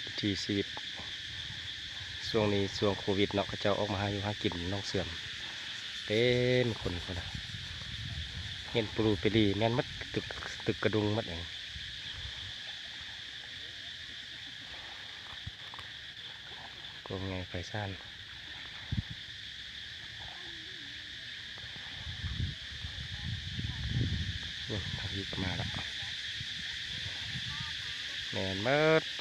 ວິຖີຊີວິດຊ່ວງນີ້ ຊ່ວງໂຄວິດເນາະ ເຂົາເຈົ້າອອກມາຫາຢູ່ຫາກິນໜອງເຊື່ອມ ເຕັມຄົນພຸ້ນນະ ເຫັນປູລູເປລີ ແມ່ນໝົດ ຕຶກ ຕຶກກະດຸງໝົດເອງ. ກົງໃຫຍ່ໄພສານ ໂອ້ຍ ທາງນີ້ກໍມາລະ ແມ່ນໝົດ